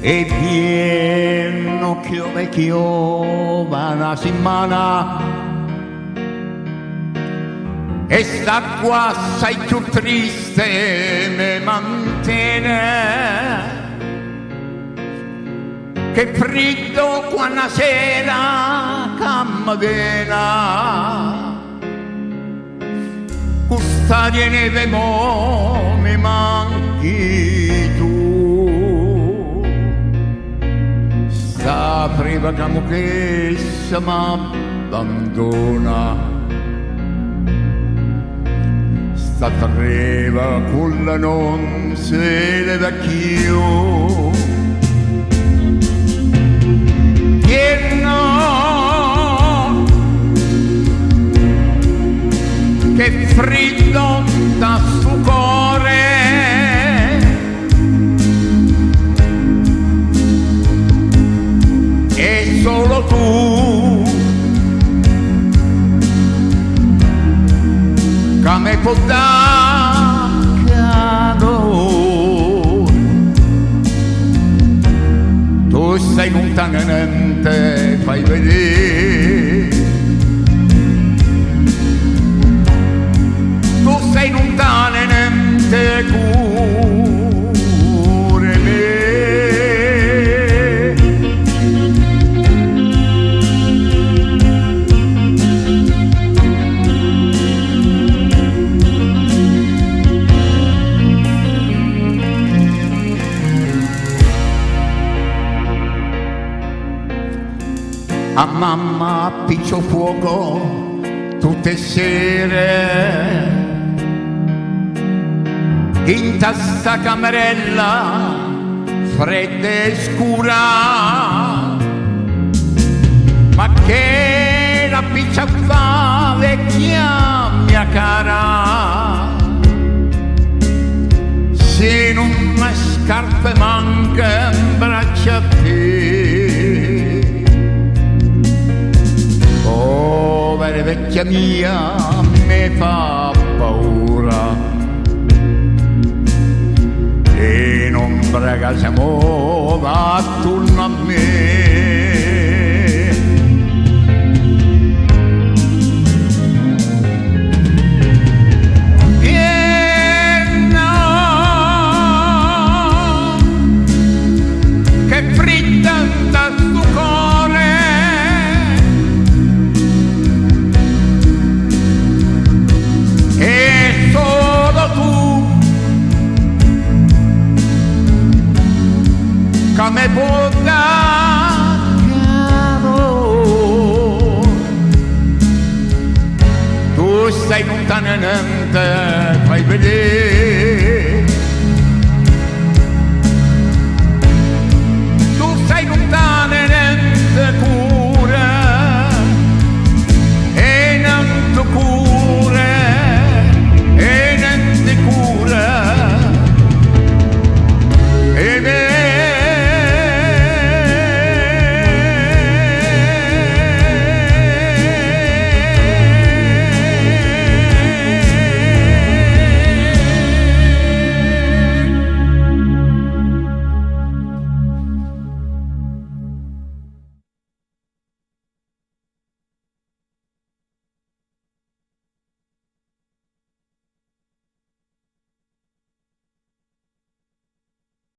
E vierno chiove chiova na semmana e st'acqua assai cchiù triste me mantene. Che friddo quann' 'a sera ca me vene. Cu st'aria 'e neve mo me manchi tu. Sta freva ca mo cresce m'abbandona. Sta freva culla non se leva cchiù. Vierno che friddo 'int'a stu core e solo tu ca me può dà calore. Tu stai luntano e nun te fai vedè. Tu stai luntano e nun te cure 'e me. A mamma appiccia 'o fuoco tutt' 'e sere dint' 'a sta camerella fredda e scura. Ma che l'appiccia a fa, vecchia mia cara, si nun me scarfa manco 'mbraccio a te? Povera vecchia mia, me fa paura e n'ombra ca se move attorno a me. Vierno che friddo 'int'a stu core e solo tu ca me può dà calore. Tu stai luntano e nun te fai vedè.